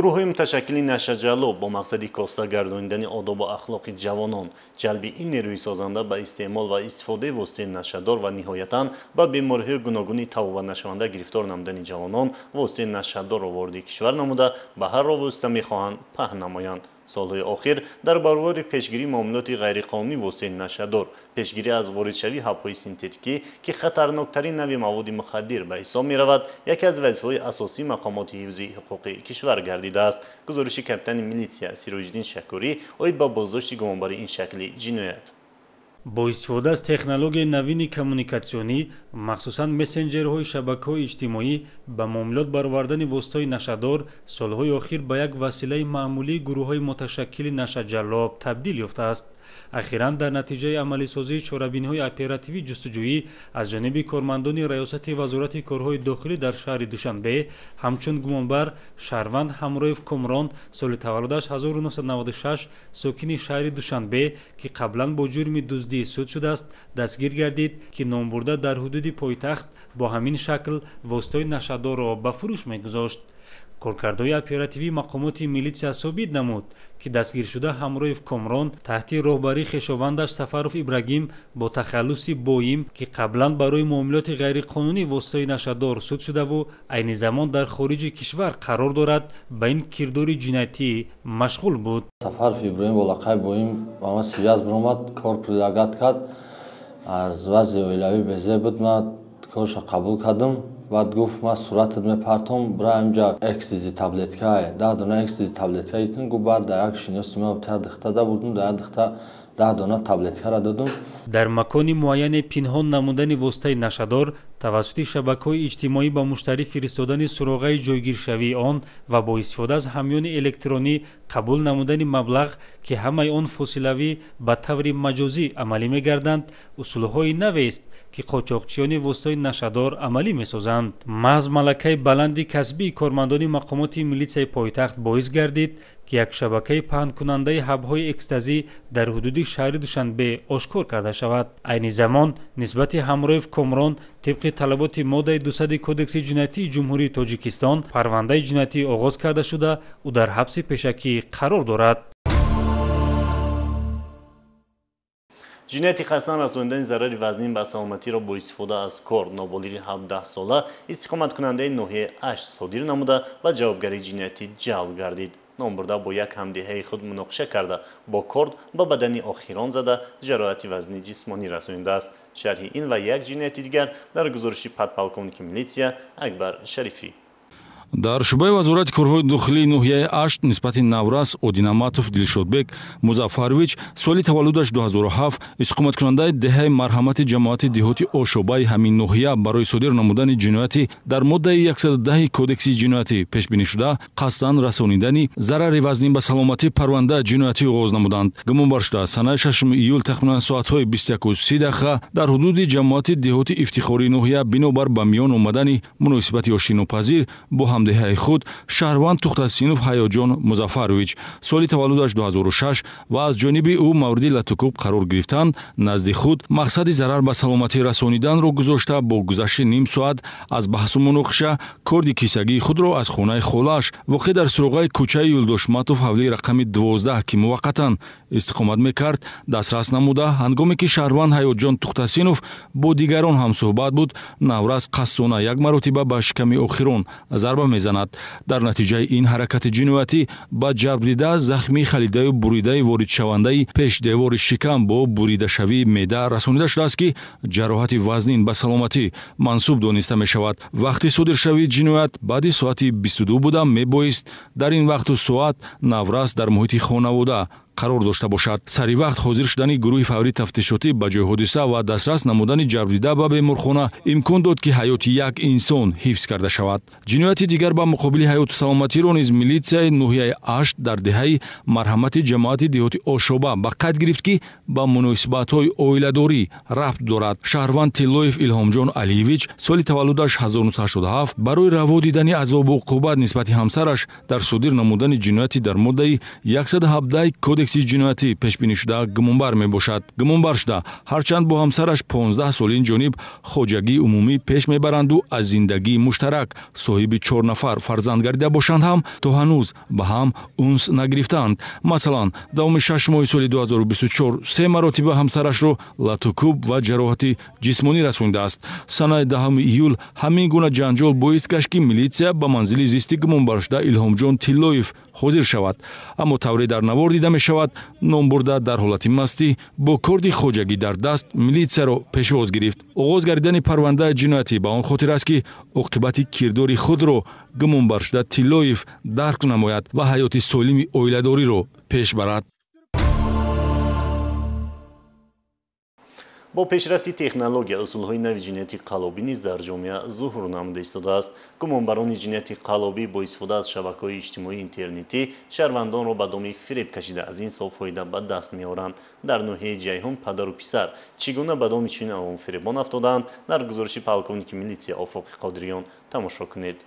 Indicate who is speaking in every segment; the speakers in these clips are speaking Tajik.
Speaker 1: Гурӯҳҳои муташаккили нашаҷаллоб бо мақсади коста гардонидани одобу ахлоқи ҷавонон, ҷалби ин нерӯи созанда ба истеъмол ва истифодаи воситаи нашадор ва ниҳоятан ба бемориҳои гуногуни табобатнашаванда гирифтор намудани ҷавонон, воситаи нашадорро вориди кишвар намуда, ба ҳар роҳ восита мехоҳанд паҳн намоянд. Солҳои охир дар баробари пешгирии муомилоти ғайриқонунии воситаи нашадор, пешгирӣ аз воридшавии ҳабҳои синтетикӣ, ки хатарноктарин нави маводи мухаддир ба ҳисоб меравад, яке аз вазифаҳои асосии мақомоти ҳифзи ҳуқуқи кишвар гардидааст. Гузориши капитани милитсия Сироҷиддин Шакурӣ оид ба боздошти гумонбари ин шакли ҷиноят.
Speaker 2: Бо истифода аз технологияи навини коммуникатсионӣ, махсусан мессенҷерҳои шабакаҳои иҷтимоӣ, ба муомилот баровардани воситаҳои нашадор солҳои охир ба як василаи маъмулии гурӯҳҳои муташаккили нашаҷаллоб табдил ёфтааст. Ахиран дар натиҷаи амалисозии чорабиниҳои оперативӣ ҷустуҷӯӣ аз ҷониби кормандони Раёсати Вазорати корҳои дохилӣ дар шаҳри Душанбе ҳамчун гумонбар шаҳрванд Ҳамроев Комрон, соли таваллудаш 1996, сокини шаҳри Душанбе, ки қаблан бо ҷурми дуздӣ суд шудааст, дастгир гардид, ки номбурда дар ҳудуди пойтахт бо ҳамин шакл воситаҳои нашадорро ба фурӯш мегузошт. Коркардҳои оперативии мақомоти милитсия собит намуд, ки дастгиршуда Ҳамроев Комрон таҳти роҳбарии хешовандаш Сафаров Ибрагим бо тахаллуси Боим, ки қаблан барои муомилоти ғайриқонунии воситаҳои нашадор суд шудаву айни замон дар хориҷи кишвар қарор дорад, ба ин кирдори ҷиноятӣ машғул буд.
Speaker 3: Сафаров Иброҳим бо лақаби Боим ба ман связь биромад, кор предлагать кард. Аз вазъи оилавӣ безеб буд, ман корша қабул кардам. Баъд гуфт, ман суратат мепартом, бира инҷа экстази таблетка, 10 дона экстази таблетка гирифтем. Гуфт, баъд дар як шиноси ма та духта да бурдум, дар як духта 10 дона таблеткара додум.
Speaker 2: Дар макони муайяне пинҳон намудани воситаи нашадор, тавассути шабакаҳои иҷтимоӣ ба муштарӣ фиристодани суроғаи ҷойгиршавии он ва бо истифода аз ҳамёни электронӣ қабул намудани маблағ, ки ҳамаи он фосилавӣ ба таври маҷозӣ амалӣ мегарданд, усулҳои навест, ки қочоқчиёни воситаҳои нашадор амалӣ месозанд. Маҳз малакаи баланди касбии кормандони мақомоти милитсияи пойтахт боис гардид, ки як шабакаи паҳнкунандаи ҳабҳои экстазӣ дар ҳудуди шаҳри Душанбе ошкор карда шавад. Айни замон нисбати Ҳамроев Комрон тибқи талаботи моддаи 200 Кодекси ҷиноятии Ҷумҳурии Тоҷикистон парвандаи ҷиноятӣ оғоз карда шуда, ӯ дар ҳабси пешакӣ қарор дорад.
Speaker 1: Ҷинояти қасдан расонидани зарари вазнин ба саломатиро бо истифода аз кор ноболиғи 17сола истиқоматкунандаи ноҳияи Ашт содир намуда ва ҷавобгарии ҷиноятӣ ҷалб гардид. Номбурда бо як ҳамдеҳаи худ муноқиша карда, бо корд ба бадани охирон зада, ҷароҳати вазнии ҷисмонӣ расонидааст. Шарҳи ин ва як ҷинояти дигар дар гузориши подполковники милитсия Акбар Шарифӣ.
Speaker 4: Дар шӯъбаи Вазорати корҳои дохилии ноҳияи Ашт нисбати наврас Одинаматов Дилшодбек Музаффарович, соли таваллудаш 2007, истиқоматкунандаи деҳаи Марҳамати ҷамоати деҳоти Ошобаи ҳамин ноҳия, барои содир намудани ҷинояти дар моддаи 110 Кодекси ҷиноятӣ пешбинишуда, қасдан расонидани зарари вазнин ба саломатӣ, парвандаи ҷиноятӣ оғоз намуданд. Гумонбар шуда санаи 6 июл тахминан соатҳои 21:30 дар ҳудуди ҷамоати деҳоти Ифтихории ноҳия бинобар ба миён омадани муносибати ошинопазир бо ҳамдеҳаи худ шаҳрванд Тухтасинов Ҳаёҷон Музаффарович, соли таваллудаш 2006, ва аз ҷониби ӯ мавриди латукӯб қарор гирифтан, назди худ мақсади зарар ба саломатӣ расониданро гузошта, бо гузашти ним соат аз баҳсу муноқиша корди кисагии худро аз хонаи холааш, воқеъ дар суроғаи кӯчаи Юлдошматов, ҳавлии рақами 12, ки муваққатан истиқомат мекард, дастрас намуда, ҳангоме ки шаҳрванд Ҳаёҷон Тухтасинов бо дигарон ҳамсӯҳбат буд, наврас қасдона як маротиба ба шиками охирон зарба мезанад. Дар натиҷаи ин ҳаракати ҷиноятӣ ба ҷабрдида захми халидаю буридаи воридшавандаи пешдевори шикам бо буридашавии меъда расонида шудааст, ки ҷароҳати вазнин ба саломатӣ мансуб дониста мешавад. Вақти содиршавии ҷиноят баъди соати 22 буда, мебоист дар ин вақту соат наврас дар муҳити хонавода қарор дошта бошад. Сари вақт ҳозир шудани гурӯҳи фаврии тафтишотӣ ба ҷои ҳодиса ва дастрас намудани ҷабрдида ба беморхона имкон дод, ки ҳаёти як инсон ҳифз карда шавад. Ҷинояти дигар ба муқобили ҳаёту саломатиро низ милитсияи ноҳияи Ашт дар деҳаи Марҳамати ҷамоати деҳоти Ошоба ба қайд гирифт, ки ба муносибатҳои оиладорӣ рабт дорад. Шаҳрванд Тиллоев Илҳомҷон Алиевич, соли таваллудаш 1987, барои раво дидани азобу уқубат нисбати ҳамсараш дар содир намудани ҷинояти дар моддаи 117 Кодекси Кодекси ҷиноятӣ пешбинишуда гумонбар мебошад. Гумонбаршуда ҳарчанд бо ҳамсараш 15 соли ин ҷониб хоҷагии умумӣ пеш мебаранду аз зиндагии муштарак соҳиби 4 нафар фарзанд гардида бошанд ҳам, то ҳанӯз ба ҳам унс нагирифтаанд. Масалан, давоми 6 моҳи соли 2024 се маротиба ҳамсарашро латукӯб ва ҷароҳати ҷисмонӣ расонидааст. Санаи 10 июл ҳамин гуна ҷанҷол боис гашт, ки милитсия ба манзили зисти гумонбаршуда Илҳомҷон Тиллоев ҳозир шавад. Аммо тавре дар навор дида мешавад, номбурда дар ҳолати мастӣ бо корди хоҷагӣ дар даст милитсияро пешвоз гирифт. Оғоз гардидани парвандаи ҷиноятӣ ба он хотир аст, ки оқибати кирдори худро гумонбаршуда Тиллоев дарк намояд ва ҳаёти солими оиладориро пеш барад.
Speaker 1: Бо пешрафти технология усулҳои нави ҷинояти қаллобӣ низ дар ҷомеа зуҳур намуда истодааст. Гумонбарони ҷинояти қаллобӣ бо истифода аз шабакаҳои иҷтимоии интернетӣ шаҳрвандонро ба доми фиреб кашида аз ин сол фоида ба даст меоранд. Дар ноҳияи Ҷайҳун падару писар чӣ гуна ба доми чунин авомфиребон афтодаанд, дар гузориши полковники милитсия Офоқи Қодириён тамошо кунед.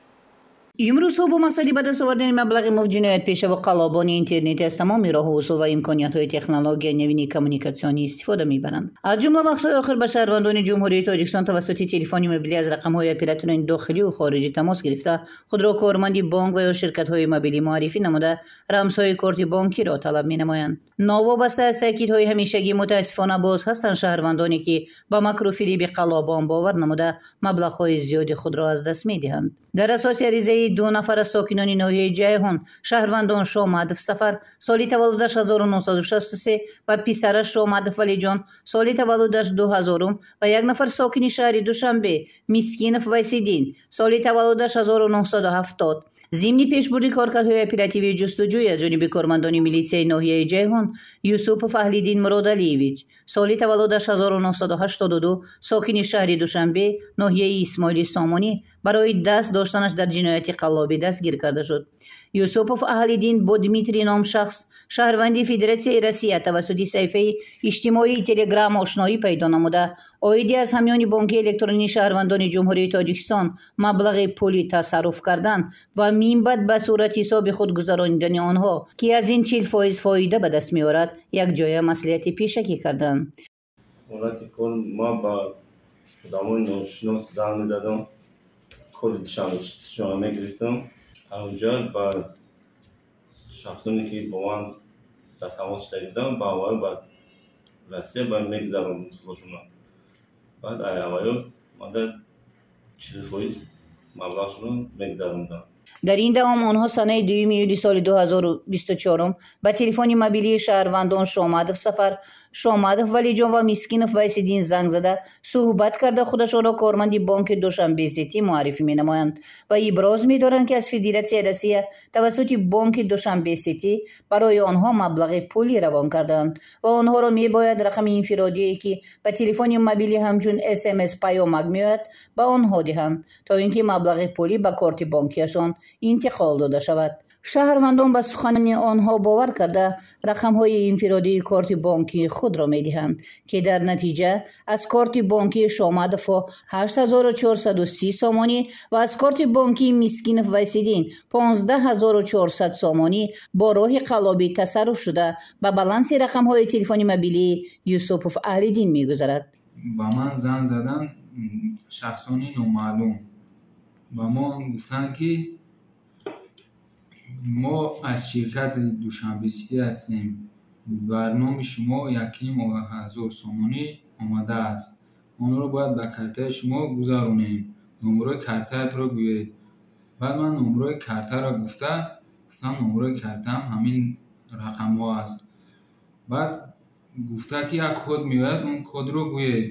Speaker 5: Имрӯзҳо бо мақсади ба даст овардани маблағи муфт ҷиноятпешаву қаллобони интернетӣ аз тамоми роҳу усул ва имкониятҳои технологияи навини коммуникатсионӣ истифода мебаранд. Аз ҷумла вақтҳои охир ба шаҳрвандони Ҷумҳурии Тоҷикистон тавассути телефони мобилӣ аз рақамҳои операторони дохилию хориҷӣ тамос гирифта, худро корманди бонк ва ё ширкатҳои мобилӣ муаррифӣ намуда, рамзҳои корти бонкиро талаб менамоянд. Новобаста аз таъкидҳои ҳамешагӣ, мутаассифона боз ҳастанд шаҳрвандоне, ки ба макру фиреби қаллобон бовар намуда, маблағҳои зиёди худро аз даст медиҳанд. Дар асоси аризаи 2 нафар аз сокинони ноҳияи Ҷайҳун, шаҳрвандон Шомадов Сафар, соли таваллудаш 1963 ва писараш Шомадов Валиҷон, соли таваллудаш 2000, ва як нафар сокини шаҳри Душанбе Мискинов Вайсиддин, соли таваллудаш 1970. Зимни пешбурди коркардҳои оперативии ҷустуҷӯй аз ҷониби кормандони милитсияи ноҳияи Ҷайҳун, Юсупов Аҳлиддин Муродалиевич, соли таваллудаш 1982, сокини шаҳри Душанбе, ноҳияи Исмоили Сомонӣ, барои даст доштанаш дар ҷинояти қаллобӣ дастгир карда шуд. Юсупов Аҳлиддин бо Дмитрий ном шахс, шаҳрванди Федератсияи Россия, тавассути саҳифаи иҷтимоии Телеграм ошноӣ пайдо намуда, оиди аз ҳамёни бонки электронии шаҳрвандони Ҷумҳурии Тоҷикистон маблағи пулӣ тасарруф кардан ва минбаъд ба сурати ҳисоби худ гузаронидани онҳо, ки аз ин 40% фоида ба даст меорад, якҷоя маслиҳати пешакӣ карданд.
Speaker 6: Ҳолати кор ман ба одамои ношинос занг мезадам, коди душанбешона мегирифтам. Онҷо ба шахсоне, ки бо ман дар тамос шуда буданд, ба аввал ба Россия ба мегузарондам пулошонро. Баъд аввало ман 40% маблағшонро мегузарондам.
Speaker 5: Дар ин давом онҳо санаи 2 июли соли 2024 ба телефони мобилии шаҳрвандон Шомадов Сафар, Шомадов Валиҷон ва Мискинов Вайсиддин занг зада, суҳбат карда, худашонро корманди бонки Душанбе Сити муаррифӣ менамоянд ва иброз медоранд, ки аз Федератсияи Россия тавассути бонки Душанбе Сити барои онҳо маблағи пулӣ равон карданд ва онҳоро мебояд рақами инфиродие, ки ба телефони мобилӣ ҳамчун СМС паёмак меояд, ба онҳо диҳанд, то ин ки маблағи пулӣ ба корти бонкиашон интиқол дода шавад. Шаҳрвандон ба сухани онҳо бовар карда, рақамҳои инфиродии корти бонкии худро медиҳанд, ки дар натиҷа аз корти бонкии Шомадовҳо 8430 сомонӣ ва аз корти бонкии Мискинов Вайсиддин 15400 сомонӣ бо роҳи қаллобӣ тасарруф шуда, ба баланси рақамҳои телефони мобилии Юсупов Аҳлиддин мегузарад.
Speaker 7: Ба ман занг задан шахсони номаълум. Ба мо гуфтанд, ки мо аз ширкати Душанбе Сити ҳастем. Бар номи шумо 1500 сомонӣ омадааст. Онро бояд ба картаи шумо гузаронем. Номерои картаатро гӯед. Баъд ман номерои картаро гуфта, гуфтам номерои картаам ҳамин рақамҳо аст. Баъд гуфта, ки як код меояд, он кодро гӯед.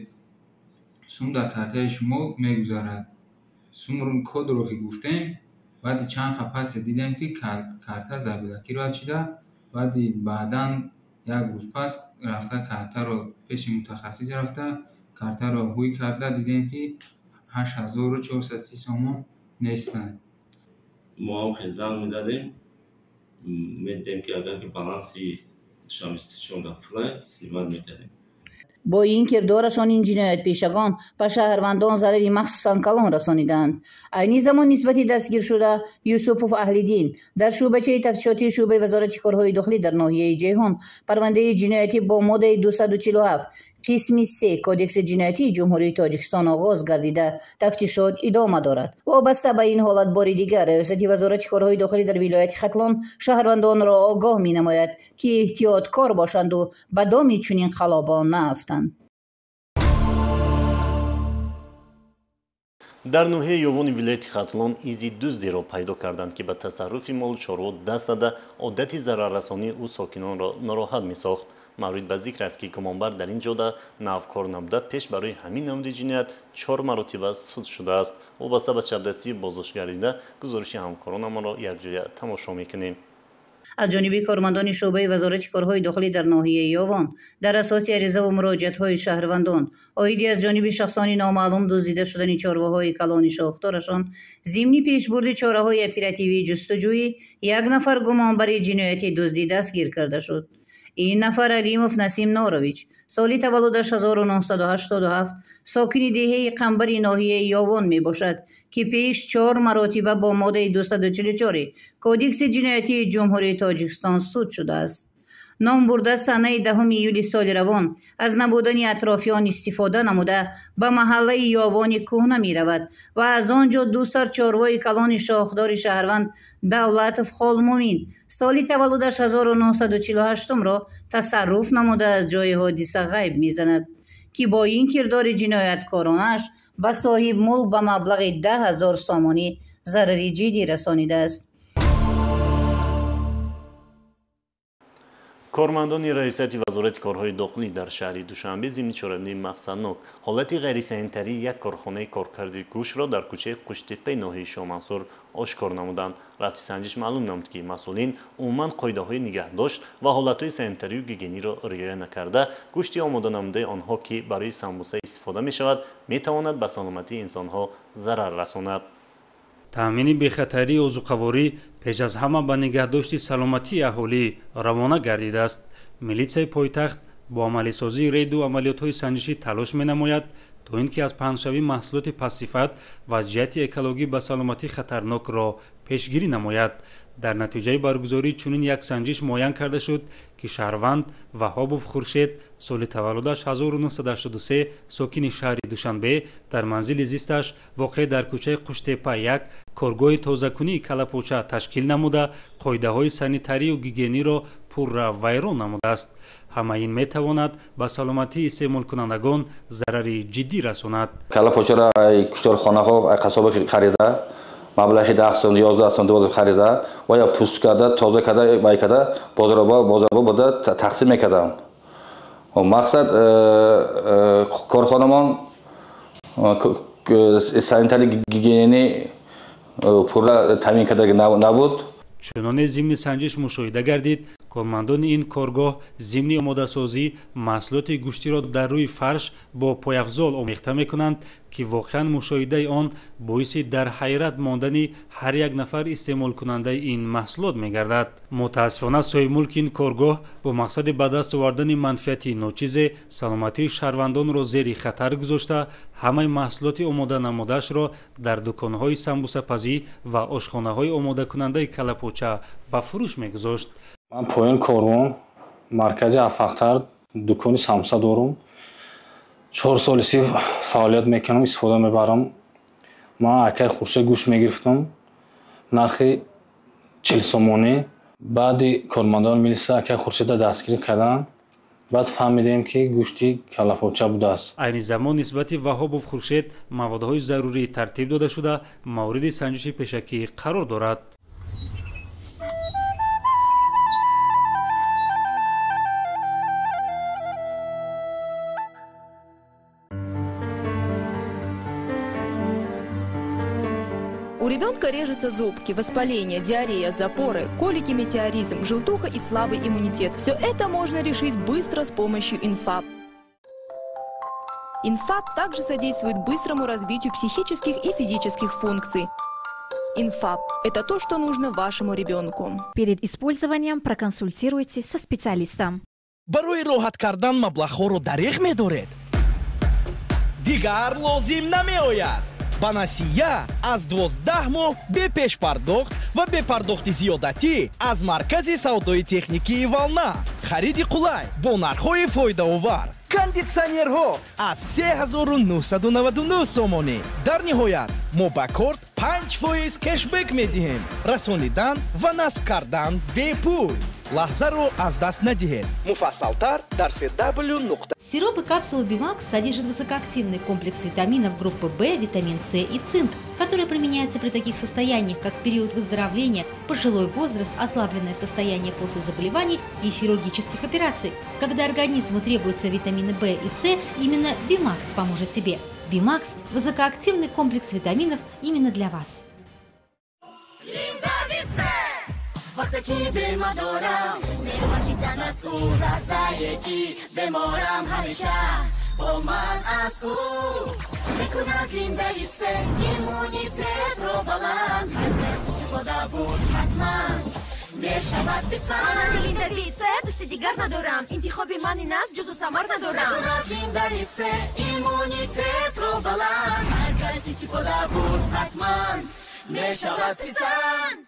Speaker 7: Сум дар картаи шумо мегузарад. Сум кодро ки гуфтем, баъди чанд қапасе дидем, ки карта заблокировать шуда. Баъди баъдан як рӯз пас рафта картаро пеши мутахассис рафта, картаро ҳуй карда дидем, ки 8430 сомон нестанд.
Speaker 6: Мо ҳам хел занг мезадем, медидем, ки агар ки баланси Душанбе Ситишон дар пулай, снимать мекардем.
Speaker 5: Бо ин кирдорашон ин ҷиноятпешагон ба шаҳрвандон зарари махсусан калон расонидаанд. Айни замон нисбати дастгиршуда Юсупов Аҳлиддин дар шӯъбачаи тафтишотии шӯъбаи Вазорати корҳои дохилӣ дар ноҳияи Ҷайҳун парвандаи ҷиноятӣ бо моддаи 247 қисми 3 Кодекси ҷиноятии Ҷумҳурии Тоҷикистон оғоз гардида, тафтишот идома дорад. Вобаста ба ин ҳолат бори дигар Раёсати Вазорати корҳои дохилӣ дар вилояти Хатлон шаҳрвандонро огоҳ менамояд, ки эҳтиёткор бошанду ба доми чунин қалобон наафтанд.
Speaker 1: Дар ноҳияи Ёвони вилояти Хатлон изи дуздиро пайдо карданд, ки ба тасарруфи молу чорво даст зада, одати зараррасонии ӯ сокинонро нороҳат месохт. Маврид ба зикр аст, ки гумонбар дар ин ҷода навкор набуда, пеш барои ҳамин намуди ҷиноят 4 маротиба суд шудааст. Вобаста ба чапдастии боздошт гардида гузориши ҳамкоронамонро якҷоя тамошо мекунем.
Speaker 5: Аз ҷониби кормандони шӯъбаи Вазорати корҳои дохилӣ дар ноҳияи Ёвон дар асоси аризаву муроҷиатҳои шаҳрвандон оиди аз ҷониби шахсони номаълум дуздида шудани чорвоҳои калони шохдорашон зимни пешбурди чораҳои оперативии ҷустуҷӯӣ як нафар гумонбари ҷинояти дуздӣ дастгир карда шуд. Ин нафар Алимов Насим Норович, соли таваллудаш 1987, сокини деҳаи Қамбари ноҳияи Ёвон мебошад, ки пеш 4 маротиба бо моддаи 244 Кодекси ҷиноятии Ҷумҳурии Тоҷикистон суд шудааст. Номбурда санаи 10 июли соли равон аз набудани атрофиён истифода намуда ба маҳаллаи Ёвони кӯҳна меравад ва аз он ҷо ду сар чорвои калони шохдори шаҳрванд Давлатов Холмумин, соли таваллудаш 1948-ро тасарруф намуда аз ҷои ҳодиса ғайб мезанад, ки бо ин кирдори ҷинояткоронаш ба соҳибмулк ба маблағи 10 000 сомонӣ зарари ҷиддӣ расонидааст.
Speaker 1: Кормандони Раёсати Вазорати корҳои дохилӣ дар шаҳри Душанбе зимни чорабинии мақсаднок ҳолати ғайрисанитарии як корхонаи коркарди гӯштро дар кӯчаи Қуштеппаи ноҳияи Шоҳмансур ошкор намуданд. Рафти санҷиш маълум намуд, ки масъулин умуман қоидаҳои нигаҳдошт ва ҳолатҳои санитарию гигиениро риоя накарда, гӯшти омода намудаи онҳо, ки барои самбуса истифода мешавад, метавонад ба саломатии инсонҳо зарар расонад.
Speaker 2: Таъмини бехатарии озуқаворӣ пеш аз ҳама ба нигаҳдошти саломатии аҳолӣ равона гардидааст. Милитсияи пойтахт бо амалисозии рейду амалиётҳои санҷишӣ талош менамояд, то ин ки аз паҳншавии маҳсулоти пастсифат ва аз ҷиҳати экологӣ ба саломатӣ хатарнокро пешгирӣ намояд. Дар натиҷаи баргузории чунин як санҷиш муайян карда шуд, ки шаҳрванд Ваҳобов Хуршед, соли таваллудаш 1983, сокини шаҳри Душанбе, дар манзили зисташ воқеъ дар кӯчаи Қуштеппа 1 коргоҳи тозакунии калапоча ташкил намуда, қоидаҳои санитарию гигиениро пурра вайрон намудааст. Ҳама ин метавонад ба саломатии истеъмолкунандагон зарари ҷиддӣ расонад.
Speaker 8: Калапочаро кушторхонаҳо қасоба харида, маблағи 10 сом, 11 сом, 12 харида ва ё пӯст карда, тоза карда, вай карда, бозорба бурда тақсим мекардам. Мақсад корхонамон санитари гигиени пурра таъмин карда набуд.
Speaker 2: Чуноне зимни санҷиш мушоҳида гардид, кормандони ин коргоҳ зимни омодасозӣ маҳсулоти гӯштиро дар рӯи фарш бо пойафзол омехта мекунанд, ки воқеан мушоҳидаи он боиси дар ҳайрат мондани ҳар як нафар истеъмолкунандаи ин маҳсулот мегардад. Мутаассифона, соҳибмулки ин коргоҳ бо мақсади ба даст овардани манфиати ночизе саломатии шаҳрвандонро зери хатар гузошта, ҳамаи маҳсулоти омода намудаашро дар дуконҳои самбусапазӣ ва ошхонаҳои омодакунандаи калапоча ба фурӯш мегузошт.
Speaker 9: Ман поён корвон, маркази Афахтар, дукони самса дорум. 4 соли си фаъолият мекунам, истифода мебарам. Ман акай Хуршед гӯшт мегирифтам, нархи 40 сомонӣ. Баъди кормандони милиса акай Хуршеда дастгирӣ карданд. Баъд фаҳмидем, ки гӯшти калапоча будааст.
Speaker 2: Айни замон нисбати Ваҳобов Хуршед маводҳои зарурӣ тартиб дода шуда, мавриди санҷиши пешакӣ қарор дорад.
Speaker 10: У ребенка режутся зубки, воспаление, диарея, запоры, колики, метеоризм, желтуха и слабый иммунитет. Все это можно решить быстро с помощью Инфаб. Инфаб также содействует быстрому развитию психических и физических функций. Инфаб – это то, что нужно вашему ребенку.
Speaker 11: Перед использованием проконсультируйтесь со специалистом. Барои роҳат кардан маблағҳоро дареғ медоред? Дигар лозим намеояд. Ба насия аз 12 моҳ бепешпардохт ва бепардохти зиёдатӣ аз маркази савдои техникии «Волна». Хариди қулай бо нархҳои фоидаовар. Кондитсионерҳо аз 3999 сомонӣ. Дар ниҳоят мо ба корт 5% кешбек медиҳем. Расонидан ва насб кардан бепул. Лаҳзаро аз даст надиҳед. Муфассалтар дар cw.
Speaker 12: Сироп и капсулы Бимакс содержат высокоактивный комплекс витаминов группы В, витамин С и цинк, который применяется при таких состояниях, как период выздоровления, пожилой возраст, ослабленное состояние после заболеваний и хирургических операций. Когда организму требуются витамины В и С, именно Бимакс поможет тебе. Бимакс – высокоактивный комплекс витаминов именно для вас.
Speaker 13: Вақте ки дилма дорам, мебахшидан аз ӯ, лаҳзае ки беморам, ҳамеша бо ман аст ӯ. Мекунад Линдавит С иммунитетро баланд. Ҳар кас истифода бурд, ҳатман мешавад писанд.
Speaker 14: Линдавит С дӯсти дигар надорам, интихоби ман ин аст, ҷузу самар надорам.
Speaker 13: Мекунад Линдавит С иммунитетро баланд. Ҳар кас истифода бурд, ҳатман мешавад писанд.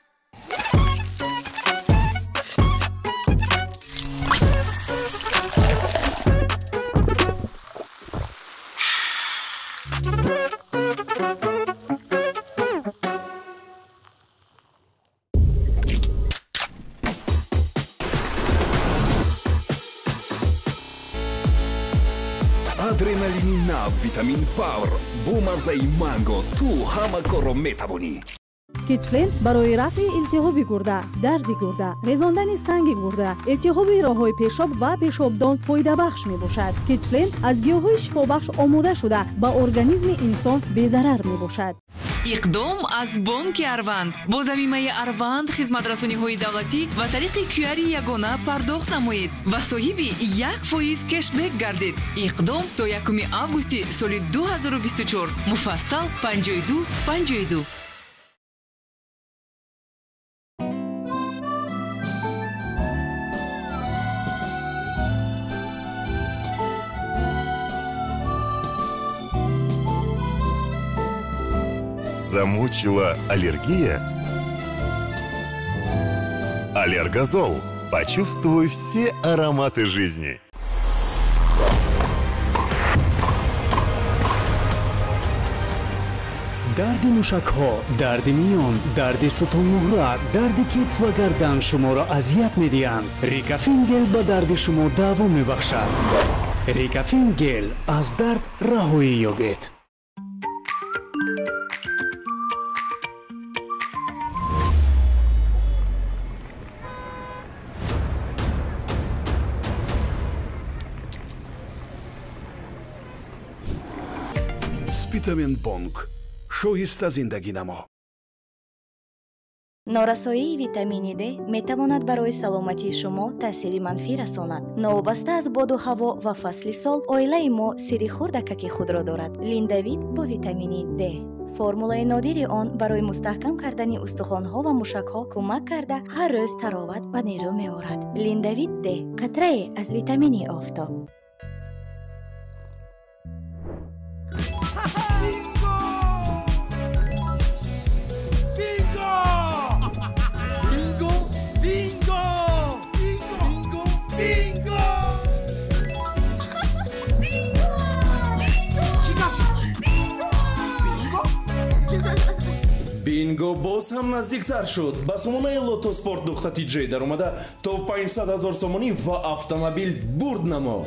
Speaker 15: Адреналини нав Витамин Пауэр бо маззаи манго, ту ҳама корро метавонӣ.
Speaker 16: Китфлен барои рафъи илтиҳоби гурда, дарди гурда, резондани санги гурда, илтиҳоби роҳҳои пешоб ва пешобдон фоидабахш мебошад. Китфлен аз гиёҳҳои шифобахш омода шуда, ба организми инсон безарар мебошад.
Speaker 17: Иқдом аз бонки Арванд. Бо замимаи Арванд хизматрасониҳои давлатӣ ва тариқи QR-и ягона пардохт намоед ва соҳиби 1% кешбек гардед. Иқдом то 1 августи соли 2024. Муфассал 52 52.
Speaker 18: Замучила аллергия? Аллергозол. Почувствуй все ароматы жизни.
Speaker 19: Дарди мушакҳо, дарди миён, дарди сутунмуҳра, дарди китф ва гардан шуморо азият медиҳанд. Рикафин гел ба дарди шумо даво мебахшад. Рикафин гел, аз дард раҳоӣ ёбед.
Speaker 15: Спитамен бонк, шоиста зиндагӣ намо.
Speaker 20: Норасоии витамини Д метавонад барои саломатии шумо таъсири манфӣ расонад. Новобаста аз боду ҳаво ва фасли сол, оилаи мо сирри хурдакаки худро дорад. Линдавит бо витамини Д. Формулаи нодири он барои мустаҳкам кардани устухонҳо ва мушакҳо кӯмак карда, ҳар рӯз тароват ба нерӯ меорад. Линдавит Д қатрае аз витамини офтоб.
Speaker 21: Бинго боз ҳам наздиктар шуд. Ба сомонаи Лотоспорт нуқта тж даромада то 500 ҳазор сомонӣ ва автомобил бурд намо.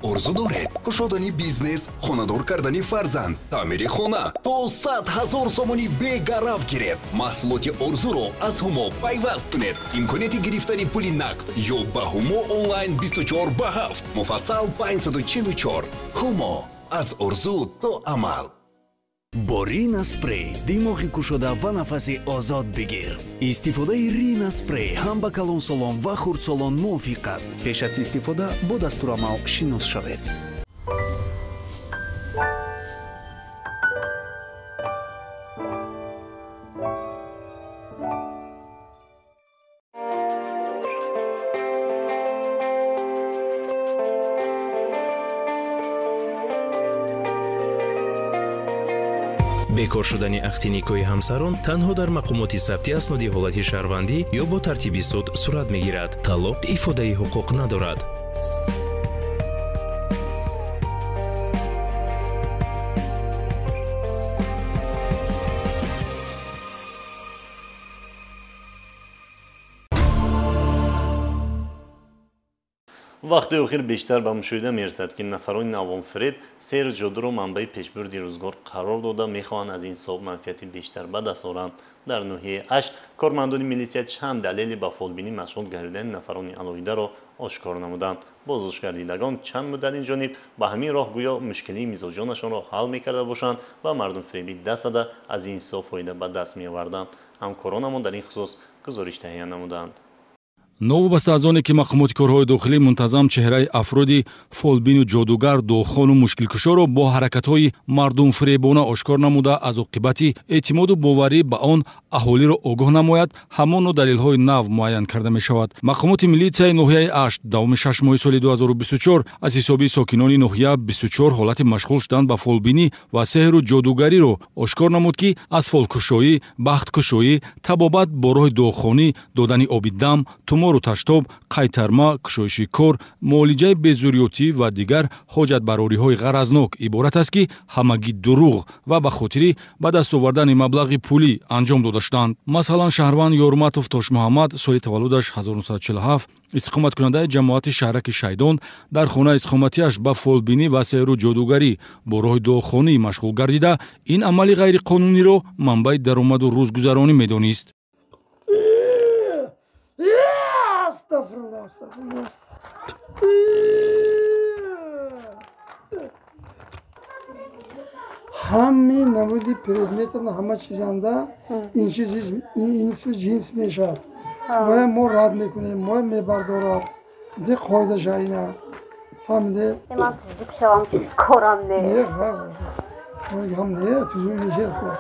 Speaker 15: Орзу доред кушодани бизнес, хонадор кардани фарзанд, таъмири хона, то 100 ҳазор сомонӣ бегарав гиред. Маҳсулоти орзуро аз Ҳумо пайваст кунед. Имконияти гирифтани пули нақд ё ба Ҳумо онлайн 24 ба 7. Муфассал 544. Ҳумо, аз орзу то амал.
Speaker 19: Бо Рина спрей димоғи кушода ва нафаси озод бигир. Истифодаи Рина спрей ҳам ба калонсолон ва хурдсолон мувофиқ аст. Пеш аз истифода бо дастурамал шинос шавед.
Speaker 3: Бекор шудани ақди никоҳи ҳамсарон танҳо дар мақомоти сабти асноди ҳолати шаҳрвандӣ ё бо тартиби суд сурат мегирад. Талоқ ифодаи ҳуқуқ надорад.
Speaker 1: Вақти охир бештар ба мушоҳида мерасад, ки нафарони навонфиреб сеҳру ҷодуро манбаи пешбурди рӯзгор қарор дода мехоҳанд аз ин ҳисоб манфиати бештар ба даст оранд. Дар ноҳияи Ашт кормандони милисия чанд далели ба фолбинӣ машғул гардидани нафарони алоҳидаро ошкор намуданд. Боздоштгардидагон чанд муддат ин ҷониб ба ҳамин роҳ гӯё мушкилии мизоҷонашонро ҳал мекарда бошанд ва мардумфиребӣ даст зада аз ин ҳисоб фоида ба даст меоварданд. Ҳамкоронамон дар ин хусус гузориш таҳия намуданд.
Speaker 4: Новобаста аз оне ки мақомоти корҳои дохилӣ мунтазам чеҳраи афроди фолбину ҷодугар, дуохону мушкилкушоро бо ҳаракатҳои мардумфиребона ошкор намуда аз оқибати эътимоду боварӣ ба он аҳолиро огоҳ намояд, ҳамоно далелҳои нав муайян карда мешавад. Мақомоти милитсияи ноҳияи Ашт давоми 6 моҳи соли 2024 аз ҳисоби сокинони ноҳия 24 ҳолати машғул шудан ба фолбинӣ ва сеҳру ҷодугариро ошкор намуд, ки аз фолкушоӣ, бахткушоӣ, табобат бо роҳи дуохонӣ, додани оби дам, тумору таштоб, қайтарма, кушоиши кор, муолиҷаи безурётӣ ва дигар ҳоҷатбарориҳои ғаразнок иборат аст, ки ҳамагӣ дурӯғ ва ба хотири ба даст овардани маблағи пулӣ анҷом дода шуданд. Масалан, шаҳрванд Ёрматов Тошмуҳаммад соли таваллудаш 1947, истиқоматкунандаи ҷамоати шаҳраки Шайдон, дар хонаи истиқоматиаш ба фолбинӣ ва сеҳру ҷодугарӣ бо роҳи дуохонӣ машғул гардида, ин амали ғайриқонуниро манбаи даромаду рӯзгузаронӣ медонист.
Speaker 22: Ҳамаи намуди предметан ҳама чизанда ин чиз ин ҷинс мешавад. Моя мо рад мекунем, моя мебардорад. Де қоидаша ина. Фаҳмиде?
Speaker 23: Ман тузук шавам, корам нест.
Speaker 22: Не, ҳам не, тузук мешавад.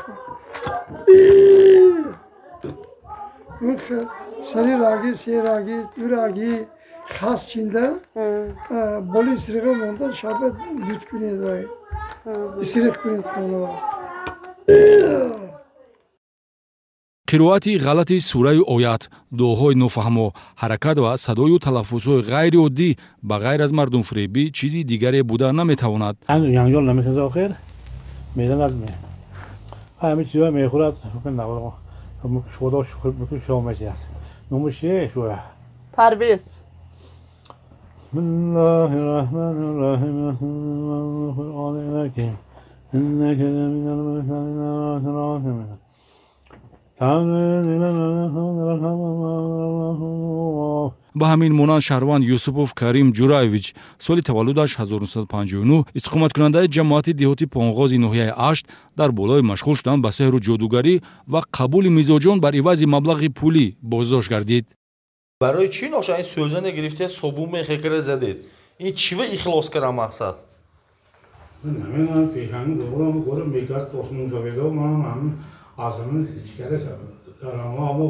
Speaker 22: Сари раги, се раги, ду раги хас чинда боли исриға монда шаба дут кунед вай. Исриқ кунед хонава.
Speaker 4: Қироати ғалати сураю оят, дуоҳои нофаҳмо, ҳаракат ва садою талаффузҳои ғайриоддӣ ба ғайр аз мардумфиребӣ чизи дигаре буда наметавонад.
Speaker 24: Янҷол намесаза охир, мезанад ҳамин чизҳо мехӯрад, худо шумо мешиҳад. Номаш чие шуя?
Speaker 25: Парвиз.
Speaker 24: Бисмиллоҳи раҳмони раҳим.
Speaker 4: Ба ҳамин монанд шаҳрванд Юсупов Карим Ҷураевич соли таваллудаш 1959, истиқоматкунандаи ҷамоати деҳоти Понғози ноҳияи Ашт, дар болои машғул шудан ба сеҳру ҷодугарӣ ва қабули мизоҷон бар ивази маблағи пулӣ боздошт гардид.
Speaker 26: Барои чӣ ноша ин сӯзане гирифте собун мехекара задед? Ин чӣ ва ихлос кара мақсад?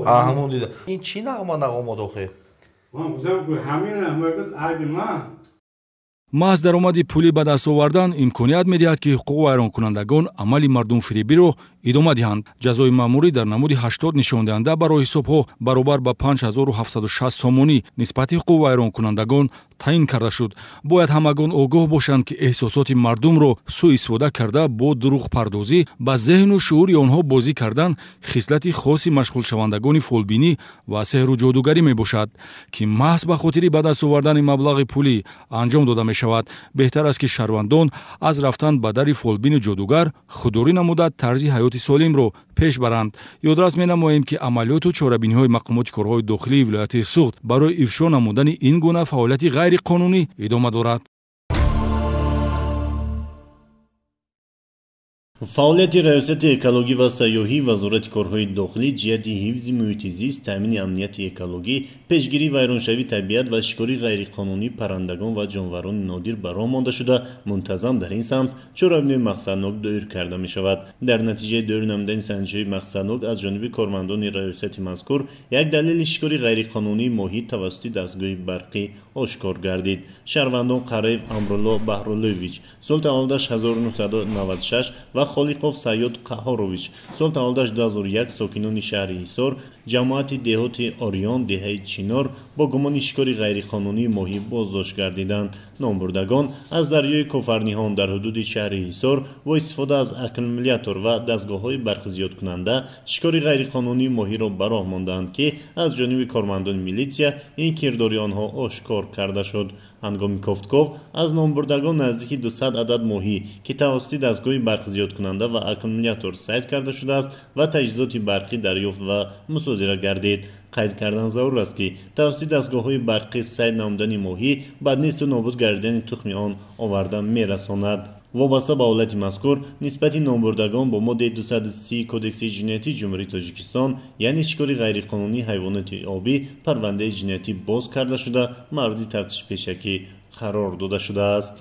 Speaker 26: Ҳамон дида. Ин чӣ нағма нағомад охир?
Speaker 4: Маҳз даромади пулӣ ба даст овардан имконият медиҳад, ки ҳуқуқвайронкунандагон амали мардумфиребиро идома диҳанд. Ҷазои маъмурӣ дар намуди 80 нишондиҳанда барои ҳисобҳо баробар ба 5760 сомонӣ нисбати ҳуқуқвайронкунандагон таъин карда шуд. Бояд ҳамагон огоҳ бошанд, ки эҳсосоти мардумро сӯистифода карда бо дурӯғпардозӣ ба зеҳну шуури онҳо бозӣ кардан хислати хоси машғулшавандагони фолбинӣ ва сеҳру ҷодугарӣ мебошад, ки маҳз ба хотири ба даст овардани маблағи пулӣ анҷом дода мешавад. Беҳтар аст, ки шаҳрвандон аз рафтан ба дари фолбину ҷодугар худдорӣ намуда тарзи ҳаёти солимро пеш баранд. Ёдрас менамоем, ки амалиёту чорабиниҳои мақомоти корҳои дохилии вилояти Суғд барои ифшо намудани ин гуна фаъолияти ғайриқонунӣ идома дорад.
Speaker 1: Фаъолияти Раёсати экологӣ ва сайёҳӣ Вазорати корҳои дохилӣ ҷиҳати ҳифзи муҳити зист, таъмини амнияти экологӣ, пешгирии вайроншавии табиат ва шикори ғайриқонунии паррандагон ва ҷонварони нодир ба роҳ монда шуда, мунтазам дар ин самт чорабиниҳои мақсаднок доир карда мешавад. Дар натиҷаи доир намудани санҷишҳои мақсаднок аз ҷониби кормандони раёсати мазкур як далели шикори ғайриқонунии моҳӣ тавассути дастгоҳи барқӣ ошкор гардид. Шаҳрвандон Қараев Амрулло Баҳруллоевич сол таваллудаш 1996 ва Холиқов Сайёд Қаҳорович, сол таваллудаш 2001, сокинони шаҳри Ҳисор, ҷамоати деҳоти Ориён, деҳаи Чинор бо гумони шикори ғайриқонунии моҳӣ боздошт гардиданд. Номбурдагон аз дарёи Кофарниҳон дар ҳудуди шаҳри Ҳисор бо истифода аз аккумулятор ва дастгоҳҳои барқзиёдкунанда шикори ғайриқонунии моҳиро ба роҳ мондаанд, ки аз ҷониби кормандони милитсия ин кирдори онҳо ошкор карда шуд. Ҳангоми кофтков аз номбурдагон наздики 200 адад моҳӣ, ки тавассути дастгоҳи барқзиёдкунанда ва аккумулятор сайд карда шудааст ва таҷҳизоти барқӣ дарёфт ва мусодира гардид. Қайд кардан зарур аст, ки тавассути дастгоҳҳои барқӣ сайд намудани моҳӣ ба несту нобуд гардидани тухми он оварда мерасонад. Вобаста ба ҳолати мазкур нисбати номбурдагон бо моддаи 230 Кодекси ҷиноятии Ҷумҳурии Тоҷикистон, яъне шикори ғайриқонунии ҳайвоноти обӣ, парвандаи ҷиноятӣ боз карда шуда, мавриди тафтиши пешакӣ қарор дода шудааст.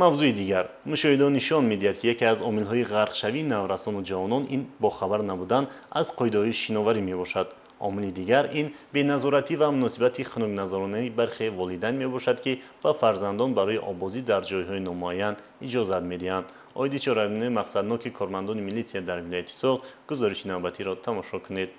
Speaker 1: Мавзӯи дигар. Мушоҳидо нишон медиҳад, ки яке аз омилҳои ғарқшавии наврасону ҷавонон ин бохабар набудан аз қоидаҳои шиноварӣ мебошад. Омили дигар ин беназоратӣ ва муносибати хунукназаронаи бархе волидайн мебошад, ки ба фарзандон барои оббозӣ дар ҷойҳои номуайян иҷозат медиҳанд. Оиди чорабиниҳои мақсадноки кормандони милитсия дар вилояти Суғд гузориши навбатиро тамошо кунед.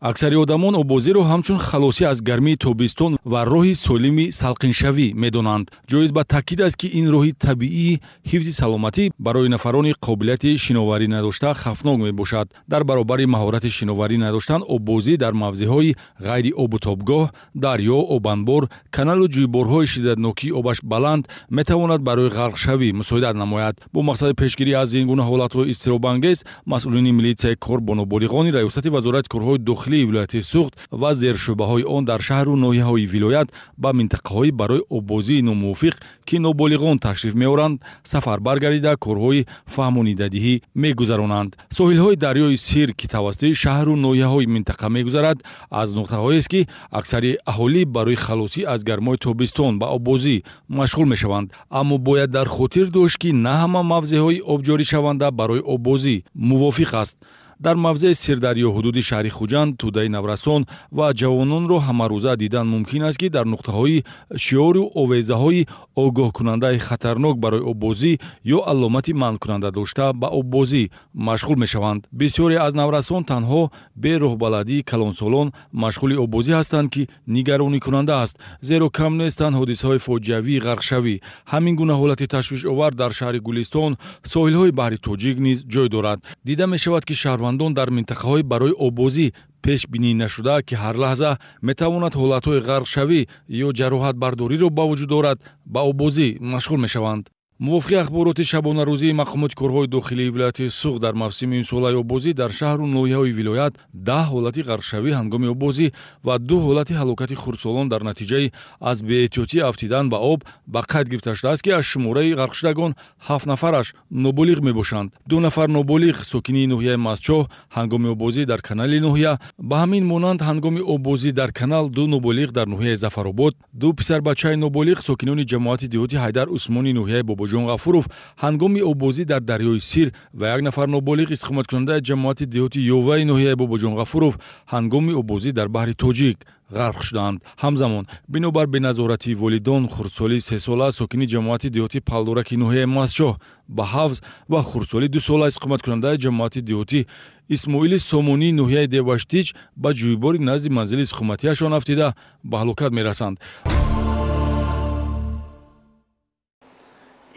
Speaker 4: Аксари одамон оббозиро ҳамчун халосӣ аз гармии тобистон ва роҳи солими салқиншавӣ медонанд. Ҷоиз ба таъкид аст, ки ин роҳи табиии ҳифзи саломатӣ барои нафарони қобилияти шиноварӣ надошта хавфнок мебошад. Дар баробари маҳорати шиноварӣ надоштан, оббозӣ дар мавзеъҳои ғайриобутобгоҳ, дарё, обанбор, каналу ҷӯйборҳои шиддатнокии обаш баланд метавонад барои ғарқшавӣ мусоидат намояд. Бо мақсади пешгирӣ аз ин гуна ҳолатҳои изтиробангез, масъулини милитсияи кор бо ноболиғони Раёсати Вазорати корҳои дохилии вилояти Суғд ва зершӯъбаҳои он дар шаҳру ноҳияҳои вилоят ба минтақаҳои барои оббозии номувофиқ, ки ноболиғон ташриф меоранд, сафарбар гардида корҳои фаҳмонидадиҳӣ мегузаронанд. Соҳилҳои дарёи Сир, ки тавассути шаҳру ноҳияҳои минтақа мегузарад, аз нуқтаҳоест, ки аксари аҳолӣ барои халосӣ аз гармои тобистон ба оббозӣ машғул мешаванд. Аммо бояд дар хотир дошт, ки на ҳама мавзеъҳои обҷоришаванда барои оббозӣ мувофиқ аст. Дар мавзеи Сирдарё ҳудуди шаҳри Хуҷанд тӯдаи наврасон ва ҷавононро ҳамарӯза дидан мумкин аст, ки дар нуқтаҳои шиору овезаҳои огоҳкунандаи хатарнок барои оббозӣ ё аломати манъкунанда дошта ба оббозӣ машғул мешаванд. Бисёре аз наврасон танҳо бе роҳбаладии калонсолон машғули оббозӣ ҳастанд, ки нигаронӣкунанда аст, зеро кам нестанд ҳодисаҳои фоҷиавии ғарқшавӣ. Ҳамин гуна ҳолати ташвишовар дар шаҳри Гулистон, соҳилҳои баҳри Тоҷик низ ҷой дорад. Дида мешавад, ки шаҳрвандон дар минтақаҳои барои оббозӣ пешбинӣ нашуда, ки ҳар лаҳза метавонад ҳолатҳои ғарқшавӣ ё ҷароҳатбардориро ба вуҷуд орад, ба оббозӣ машғул мешаванд. Мувофиқи ахбороти шабонарӯзии мақомоти корҳои дохилии вилояти Суғд, дар мавсими имсолаи оббозӣ дар шаҳру ноҳияҳои вилоят 10 ҳолати ғарқшавӣ ҳангоми оббозӣ ва 2 ҳолати ҳалокати хурдсолон дар натиҷаи аз беэҳтиётӣ афтидан ба об ба қайд гирифта шудааст, ки аз шумораи ғарқшудагон 7 нафараш ноболиғ мебошанд. 2 нафар ноболиғ сокини ноҳияи Мастчоҳ ҳангоми оббозӣ дар канали ноҳия, ба ҳамин монанд ҳангоми оббозӣ дар канал 2 ноболиғ дар ноҳияи Зафаробод, 2 писарбачаи ноболиғ сокинони ҷамоати деҳоти Ҳайдар Усмони ноҳияи Бобоҷон Ғафуров ҳангоми оббозӣ дар дарёи Сир ва 1 нафар ноболиғ истиқоматкунандаи ҷамоати деҳоти Ёваи ноҳияи Бобоҷон Ғафуров ҳангоми оббозӣ дар баҳри Тоҷик ғарқ шуданд. Ҳамзамон бинобар беназоратии волидон, хурдсоли 3-сола сокини ҷамоати деҳоти Палдораки ноҳияи Мастчоҳ ба ҳавз ва хурдсоли 2-сола истиқоматкунандаи ҷамоати деҳоти Исмоили Сомонии ноҳияи Деваштич ба ҷӯйбори назди манзили истиқоматиашон афтида ба ҳалокат мерасанд.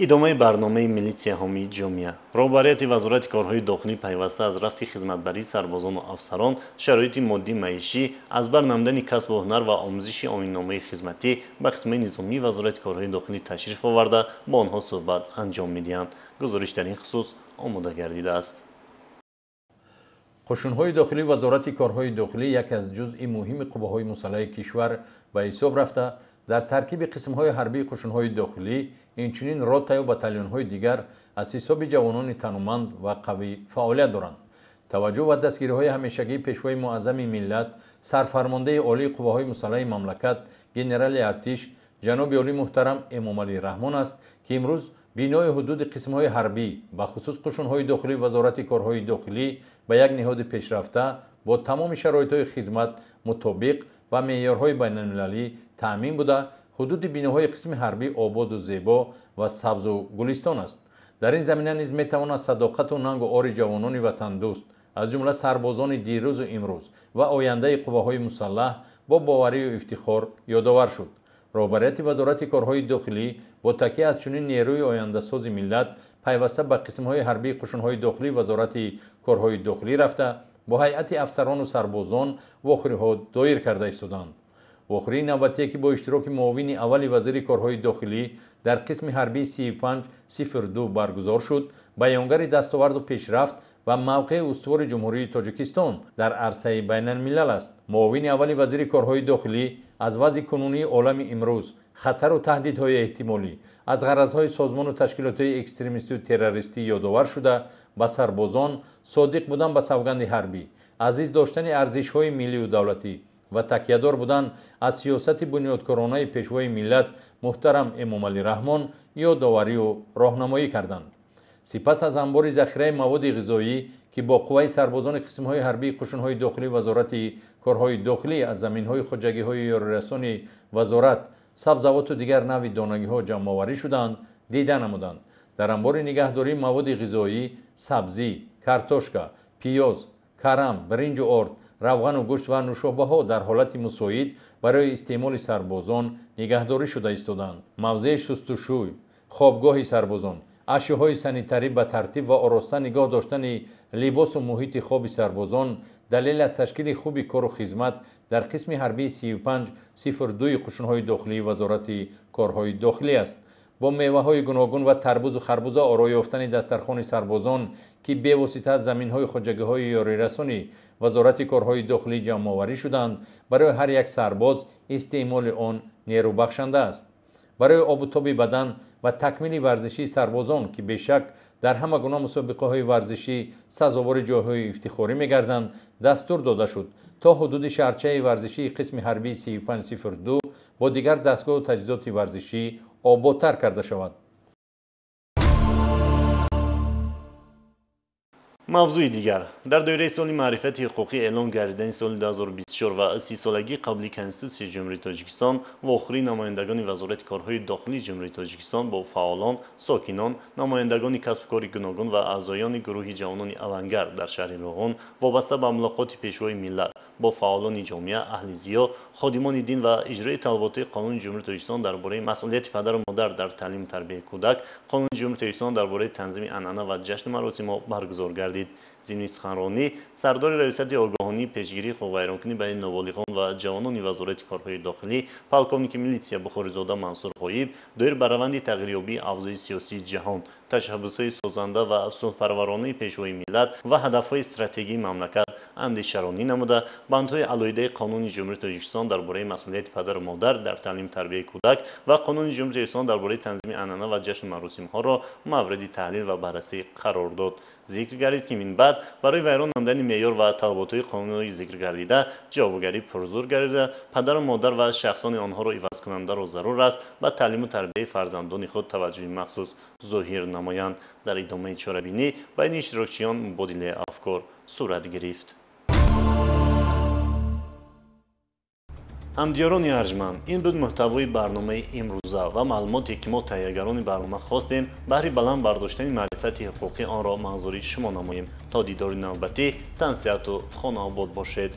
Speaker 1: Идомаи барномаи милитсия ҳомии ҷомеа. Роҳбарияти Вазорати корҳои дохилӣ пайваста аз рафти хизматбарии сарбозону афсарон, шароити моддӣ маишӣ, аз бар намудани касбу ҳунар ва омӯзиши оинномаи хизматӣ ба қисмҳои низомии Вазорати корҳои дохилӣ ташриф оварда бо онҳо суҳбат анҷом медиҳанд. Гузориш дар ин хусус омода гардидааст.
Speaker 5: Қушунҳои дохилӣ Вазорати корҳои дохилӣ яке аз ҷузъи муҳими қувваҳои мусаллаҳи кишвар ба ҳисоб рафта, дар таркиби қисмҳои ҳарбии қушунҳои дохилӣ инчунин ротаю батальонҳои дигар аз ҳисоби ҷавонони тануманд ва қавӣ фаъолият доранд. Таваҷҷӯҳ ва дастгириҳои ҳамешагии пешвои муаззами миллат, сарфармондаи олии қувваҳои мусаллаҳи мамлакат, генерали артиш ҷаноби олӣ муҳтарам Эмомалӣ Раҳмон аст, ки имрӯз бинои ҳудуди қисмҳои ҳарбӣ, бахусус қушунҳои дохилии Вазорати корҳои дохилӣ ба як ниҳоди пешрафта бо тамоми шароитҳои хизмат мутобиқ ба меъёрҳои байналмилалӣ таъмин буда, Ҳудуди биноҳои қисми ҳарбӣ ободу зебо ва сабзу гулистон аст. Дар ин замина низ метавонад садоқату нангу ори ҷавонони ватандӯст, аз ҷумла сарбозони дирӯзу имрӯз ва ояндаи қувваҳои мусаллаҳ бо боварию ифтихор ёдовар шуд. Роҳбарияти Вазорати корҳои дохилӣ бо такя аз чунин нерӯи ояндасози миллат пайваста ба қисмҳои ҳарбии қушунҳои дохилӣ Вазорати корҳои дохилӣ рафта бо ҳайати афсарону сарбозон вохӯриҳо доир карда истоданд. Вохӯрии навбатие, ки бо иштироки муовини аввали вазири корҳои дохилӣ дар қисми ҳарбии 3502 баргузор шуд, баёнгари дастоварду пешрафт ва мавқеи устувори Ҷумҳурии Тоҷикистон дар арсаи байналмилал аст. Муовини аввали вазири корҳои дохилӣ аз вазъи кунунии олами имрӯз, хатару таҳдидҳои эҳтимолӣ, аз ғаразҳои созмону ташкилотҳои экстремистию террористӣ ёдовар шуда, ба сарбозон содиқ будан ба савганди ҳарбӣ, азиз доштани арзишҳои миллию давлатӣ ва такядор будан аз сиёсати бунёдкоронаи пешвои миллат муҳтарам Эмомалӣ Раҳмон ёдоварию роҳнамоӣ карданд. Сипас аз анбори захираи маводи ғизоӣ, ки бо қувваи сарбозони қисмҳои ҳарбии қушунҳои дохилӣ Вазорати корҳои дохилӣ аз заминҳои хоҷагиҳои ёрирасони вазорат сабзавоту дигар навъи донагиҳо ҷамъоварӣ шуданд, дида намуданд. Дар анбори нигаҳдории маводи ғизоӣ сабзӣ, картошка, пиёз, карам, биринҷу орд, равғану гӯшт ва нӯшобаҳо дар ҳолати мусоид барои истеъмоли сарбозон нигаҳдорӣ шуда истоданд. Мавзеи шустушӯй, хобгоҳи сарбозон, ашёҳои санитарӣ ба тартиб ва ороста нигоҳ доштани либосу муҳити хоби сарбозон далел аз ташкили хуби кору хизмат дар қисми ҳарбии 3502 қушунҳои дохилии Вазорати корҳои дохилӣ аст. Бо меваҳои гуногун ва тарбузу харбуза орои ёфтани дастархони сарбозон, ки бевосита аз заминҳои хоҷагиҳои ёрирасони Вазорати корҳои дохилӣ ҷамъоварӣ шуданд, барои ҳар як сарбоз истеъмоли он нерӯбахшанда аст. Барои обутоби бадан ва такмили варзишии сарбозон, ки бешак дар ҳама гуна мусобиқаҳои варзишӣ сазовори ҷойҳои ифтихорӣ мегарданд, дастур дода шуд то ҳудуди шаҳрчаи варзишии қисми ҳарбии 3502 бо дигар дастгоҳу таҷҳизоти варзишӣ ободтар карда шавад.
Speaker 1: Мавзӯи дигар. Дар доираи соли маърифати ҳуқуқӣ эълон гардидани соли 2024 ва 30-солагии қабли Конститутсияи Ҷумҳурии Тоҷикистон вохӯрии намояндагони Вазорати корҳои дохилии Ҷумҳурии Тоҷикистон бо фаъолон, сокинон, намояндагони касбу кори гуногун ва аъзоёни гурӯҳи ҷавонони авангард дар шаҳри Роғун вобаста ба мулоқоти пешвои миллат бо фаъолони ҷомеа, аҳли зиё, ходимони дин ва иҷрои талаботи Қонуни Ҷумҳурии Тоҷикистон дар бораи масъулияти падару модар дар таълиму тарбияи кӯдак, Қонуни Ҷумҳурии Тоҷикистон дар бораи танзими анъана ва ҷашну маросимҳо баргузор гардид. Зимни суханронӣ сардори раёсати огоҳонии пешгирии ҳуқуқвайронкунӣ байни ноболиғон ва ҷавонони Вазорати корҳои дохилӣ полковники милитсия Бухоризода Мансур Ғоиб доир ба раванди тағйирёбии авзои сиёсии ҷаҳон, ташаббусҳои созанда ва сулҳпарваронаи пешвои миллат ва ҳадафҳои стратегии мамлакат андешаронӣ намуда, бандҳои алоҳидаи Қонуни Ҷумҳурии Тоҷикистон дар бораи масъулияти падару модар дар таълиму тарбияи кӯдак ва Қонуни Ҷумҳурии Тоҷикистон дар бораи танзими анъана ва ҷашну маросимҳоро мавриди таҳлил ва баррасӣ қарор дод. Зикр гардид, ки минбаъд барои вайрон намудани меъёр ва талаботҳои қонунии зикргардида ҷавобгарӣ пурзур гардида, падару модар ва шахсони онҳоро ивазкунандаро зарур аст ба таълиму тарбияи фарзандони худ таваҷҷӯҳи махсус зоҳир намоянд. Дар идомаи чорабинӣ байни иштирокчиён мубодилаи афкор сурат гирифт. Ҳамдиёрони арҷманд, ин буд муҳтавои барномаи имрӯза ва маълумоте, ки мо таҳиягарони барнома хостем баҳри баланд бардоштани маърифати ҳуқуқӣ онро манзури шумо намоем. То дидори навбатӣ тансиҳату хонаобод бошед.